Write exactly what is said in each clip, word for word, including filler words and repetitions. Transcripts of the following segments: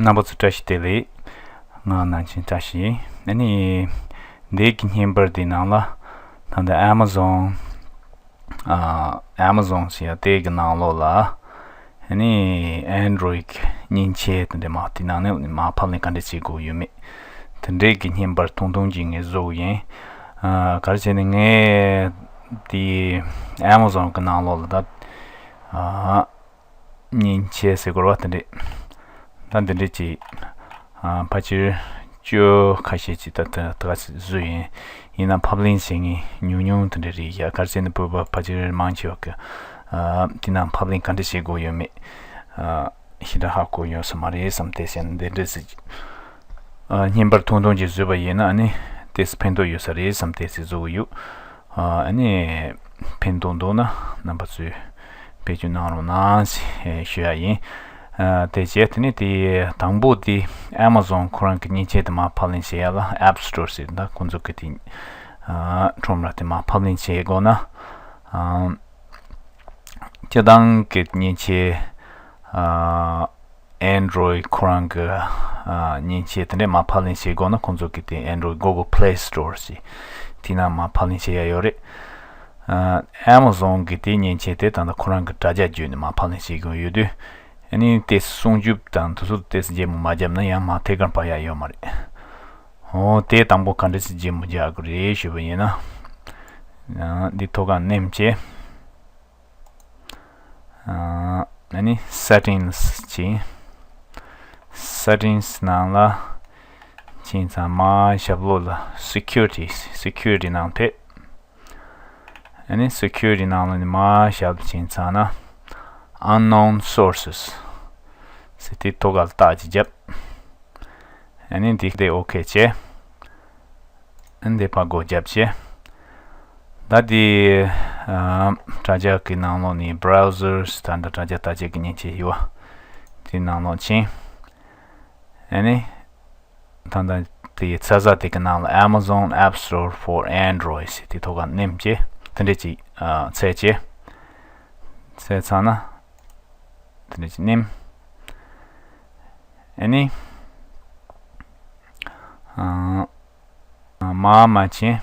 རྣམ་པ་ཚོ་བཀྲ་ཤིས་བདེ་ལེགས། ང་ནང་ཆེན་བཀྲ་ཤིས་ཡིན། ཨ་ནི་འདི་གི་བརྙན་པར་འདི་ནང་ལ་ད་ལྟ་Amazon ཨ་Amazon ཟེར་ཡ་དེ་གི་ནང་ལོགས་ལ་ཨ་ནི་Android གི་མཉེན་ཆས་དེ་འདྲ་མ་དེ་ནང་ནས་མ་ཕབ་ལེན་ག་འདྲ་བྱེད་དགོས་ཡོད་མེད་དེ་འདྲའི་གི་བརྙན་པར་ཐུང་ཐུང་ཅིག་ངས་བཟོས་ཡིན། ཨ་ག་རེ་བྱས་ནས་ངས་དེ་Amazon གི་ནང་ལོགས་ལ་ད་ཨ་མཉེན་ཆས་ཟེར་དགོས་རེད་བ། དེ་འདྲས་ད་འདི་འདྲས་ཀྱི་ཨ་ཕལ་ཆེར་བཅུ་ཁ་ཤས་ཀྱི་ད་ད་ད་ག་ཚོད་བཟོས་ཡིན། ཡིན་ན་ཕབ་ལེན་བྱེད་མཁན་ཉུང་ཉུང་དེ་འདྲས་རེད་ཡ། ག་རེ་བྱས་ན་བོད་པ་ཕལ་ཆེར་མང་ཆེ་བ་གི་ཨ་དེ་ནང་ཕབ་ལེན་ག་འདྲས་བྱེད་དགོས་ཡོད་མེད་ཨ་ཞེ་དྲག་ཧ་གོ་ཡོད་ས་མ་རེད་བསམ་སྟེ་བྱས་ན་འདི་འདྲས་ཟེར་གྱི་ཨ་བརྙན་པར་ཐུང་ཐུང་ཅིག་བཟོས་པ་ཡིན་ན་ཨ་ནི་དེས་ཕན་ཐོགས་ཡོད་ས་རེད་བསམ་སྟེ་ཟེར་བཟོ་གི་ཡོད། ཨ་ནི་ཕན་ཐོགས་འདུག་ན་རྣམ་པ་ཚོས་བེད་སྤྱོད་གནང་རོགས་གནང་ཞེས་ཞུ་ཡ་ཡིན། ཨ་དེ་རྗེས་དེ་ནི་དེ་དང་པོ་དེ་Amazon ཁོ་རང་གི་མཉེན་ཆས་དེ་མར་ཕབ་ལེན་བྱེད་ཡ་ལ་App Store ཟེར་ད་ཁོང་ཚོ་གི་དེ་ཨ་ཁྲོམ་ར་དེ་མར་ཕབ་ལེན་བྱེད་དགོས་ན་ཨ་སྤྱིར་བཏང་གི་མཉེན་ཆས་ཨ་Android ཁོ་རང་གི་ཨ་མཉེན་ཆས་དེ་འདྲས་མར་ཕབ་ལེན་བྱེད་དགོས་ན་ཁོང་ཚོ་གི་དེ་Android Google Play Store ཟེར་དེ་ནང་མར་ཕབ་ལེན་བྱེད་ཡ་ཡོད་རེད། ཨ་Amazon གི་དེ་མཉེན་ཆས་དེ་ད་ལྟ་ཁོ་རང་གི་དྲ་རྒྱ་བརྒྱུད་ནས་མར་ཕབ་ལེན་བྱེད་དགོས་ཡོད་དུས་ཨ་ནི་དེ་སྲུང་སྐྱོབ་དང་དེ་ཚོ་དེ་རྗེས་མོ་མ་བརྒྱབ་ན་ཡང་མར་ཐད་ཀར་འབབ་ཡ་ཡོད་མ་རེད། འོ་དེ་དང་པོ་ག་འདྲ་ཞིག་རྗེས་མོ་རྒྱག་དགོས་རེད་ཞུས་པ་ཡིན་ན་ཨ་འདི་ཐོག་ཁར་མནན་བྱས། ཨ་ནི་Settings ཅིག Settings ནང་ལ་ཕྱིན་ཙང་མར་ཞབས་ལོགས་ལ་Security Security ནང་ཕེབས། ཨ་ནི་Security ནང་ལ་ནི་མར་ཞབས་ཕྱིན་ཙང་ན་Unknown Sources ཟེར་དེ་ཐོག་ཁར་རྟགས་ཅིག་བརྒྱབ། ཨ་ནི་འདི་དེ་ཨོ་ཁེ་བྱས། ཨ་ནི་འདི་ཕར་སྒོ་བརྒྱབ་བྱས། ད་འདི་ཨ་དྲ་རྒྱ་གི་ནང་ལོགས་ནས་Browsers ད་ལྟ་དྲ་རྒྱ་ལྟ་བྱེད་ཀྱི་མཉེན་ཆས་ཡོད་པ་དེའི་ནང་ལོགས་ཕྱིན། ཨ་ནི་ད་ལྟ་དེའི་ཚ་ས་དེ་གི་ནང་ལ་Amazon App Store for Android ཞེས་དེ་ཐོག་ཁར་མནན་བྱས་དེ་འདྲས་ཅིག་ཨ་འཚོལ་བྱས། འཚོལ་ཚར་ན་དེ་འདྲས་ཅིག་མནན། ཨ་ནི་ཨ་མར་མར་ཕྱིན།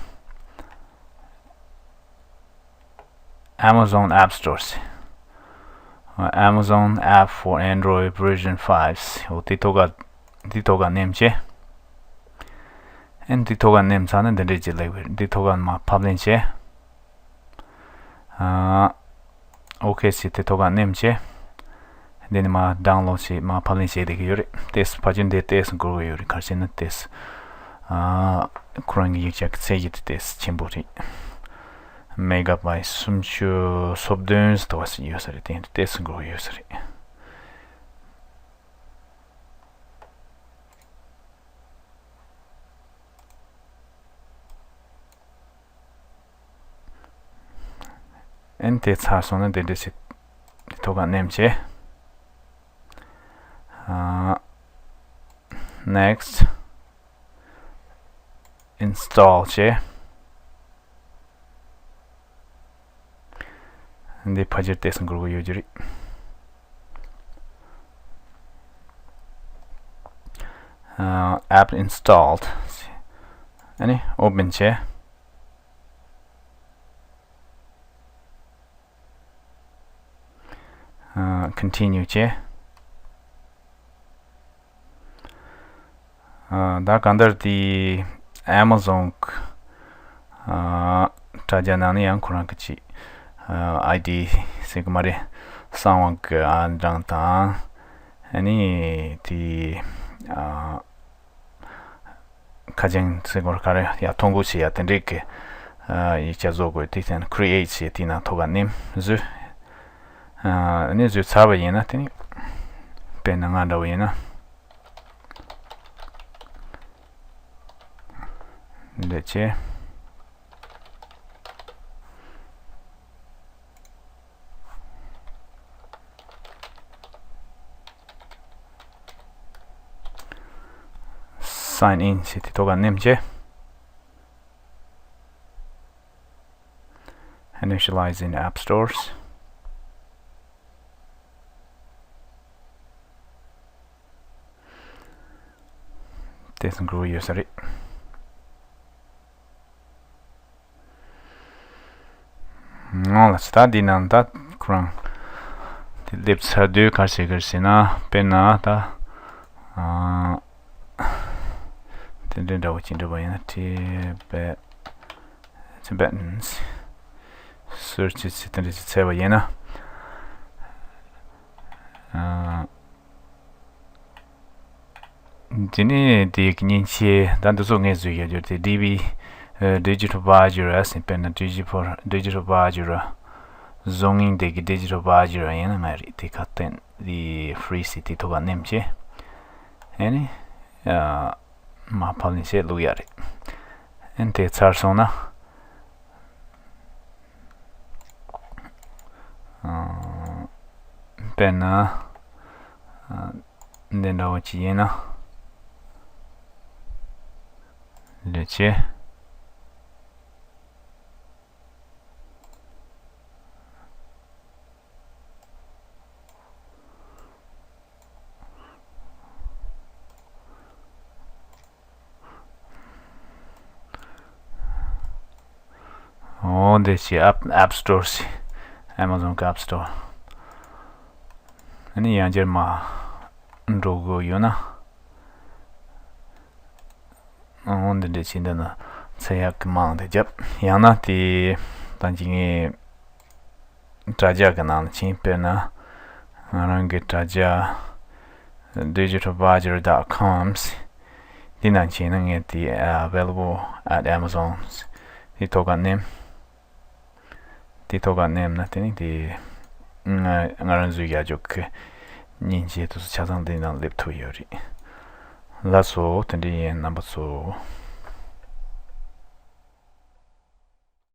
Amazon App Store ཟེར། Amazon App for Android Version five ཟེར། འོ་དེ་ཐོག་ཁར་དེ་ཐོག་ཁར་མནན་བྱས། ཨ་ནི་དེ་ཐོག་ཁར་མནན་ཚར་ན་འདི་འདྲས་ཅིག་སླེབས་ཡོད་རེད། དེ་ཐོག་ཁར་མར་ཕབ་ལེན་བྱས། ཨ་ཨོ་ཁེ་ཟེར་དེ་ཐོག་ཁར་མནན་བྱས། འདི་ནས་མར་download བྱས་མར་ཕབ་ལེན་བྱས་བསྡད་ཀྱི་ཡོད་རེད། ཏོག་ཙམ་ཕལ་ཆེར་འདི་ཏོག་ཙམ་འགོར་གྱི་ཡོད་རེད། ག་རེ་བྱས་ན་ཏོག་ཙམ་ཨ་ཁོ་རང་གི་ཡིག་ཆ་གི་ཚད་གཞི་དེ་ཏོག་ཙམ་ཆེན་པོ་རེད། མེ་ག་བྷའི་སུམ་ཅུ་སོ་བདུན་ཙམ་ཞིག་ཡོད་ས་རེད། དེ་ཏོག་ཙམ་འགོར་གྱི་ཡོད་ས་རེད། ཨ་ནི་དེ་ཚར་སོང་ན་འདི་འདྲ་ཞིག་དེ་ཐོག་ཁར་མནན་བྱས། ཨ་next install བྱས། འདི་ཕལ་ཆེར་ཏོག་ཙམ་འགོར་གྱི་ཡོད་ཀྱི་རེད། ཨ་app installed ཨ་ནི་open བྱས། ཨ་continue བྱས། ཨ་ད་གང་ལྟར་དེ་Amazon ཨ་དྲ་རྒྱ་ནང་ནས་ཡང་ཁོ་རང་གི་ཅིག་ཨ་ID ཟེར་གི་མ་རེད། གསང་བ་གི་ཨང་གྲངས་དང་ཨ་ནི་དེ་ཨ་ཁ་རྒྱན་ཟེར་དགོས་རེད། ག་རེ་ཡ་ཐོ་འགོད་བྱེད་ཡ་དེ་འདྲས་ཀྱི་ཨ་ཡིག་ཆ་བཟོ་དགོས། དེ་བྱས་ན་create ཞེས་དེའི་ནང་ཐོག་ཁར་མནན་བཟོས། ཨ་ནི་བཟོས་ཚར་བ་ཡིན་ན་དེ་ནི་དཔེར་ན་ང་འདྲ་བོ་ཡིན་ན་འདི་བྱས། Sign in ཞེས་དེ་ཐོག་ཁར་མནན་བྱས། Initializing app stores. དེ་ཚོ་འགྲོ་གི་ཡོད་ས་རེད། ང་ལ་ད་འདི་ནང་ད་ཁོ་རང་དེ་སླེབས་ཚར་དུས་ག་རེ་བྱེད་ཀྱི་རེད་ཟེར་ན། དཔེར་ན་ད་ཨ་དེ་འདྲའི་འདྲ་བོ་ཅིག་འབྲི་བ་ཡིན་ན། Tibet Tibetans search བྱེད་དེ་འདྲ་ཅིག་བཙལ་བ་ཡིན་ན། ཨ། དེ་ནས་དེ་གི་མཉེན་ཆས་ད་འདི་ཚོ་ངས་བཟོས་ཡོད་རྒྱུ་དེ་ཌི་བི་ཨ་Digital Vajra ཟེར། དཔེར་ན་Digital Digital Vajra zoning དེ་གི་Digital Vajra ཡིན་ན་ང་རེད། དེ་ཁ་བཏོན་དེ་free ཟེར་དེ་ཐོག་ཁ་མནན་བྱས། ཨ་ནི་ཨ་མར་ཕབ་ལེན་བྱས་བླུག་ཡ་རེད། ཨ་ནི་དེ་ཚར་སོང་ན། ཨ། དཔེར་ན། ཨ། འདི་འདྲ་བོ་ཅིག་ཡིན་ན། ལས་བྱེད། འོ་འདི་ཞིག་App App Store ཞིག Amazon གི་App Store། ཨ་ནི་ཡང་བསྐྱར་མར་འགྲོ་དགོས་ཡོད་ན། འོ་འདི་འདྲ་ཞིག་འདི་ན་ཚེ་ཡག་གི་མང་དེ་རྒྱབ། ཡང་ན་དེ་ད་ཅི་ངས། དྲ་རྒྱ་གི་ནང་ལ་ཕྱིན། དཔེར་ན་ང་རང་གི་དྲ་རྒྱ་digital vajra dot com འདི་ནང་ཕྱིན་ན་ངས་དེ་available at Amazon འདི་ཐོག་ཁ་མནན། འདི་ཐོག་ཁ་མནན་ན་དེ་ནི་དེ་ང་ང་རང་བཟོས་ཡག་ཅོག་གི་མཉེན་ཆས་དེ་ཚོ་ཆ་ཚང་འདི་ནང་སླེབས་ཐུབ་ཡོད་རེད། ལགས་སོ། དེ་འདྲ་ཡིན། རྣམ་པ་ཚོ།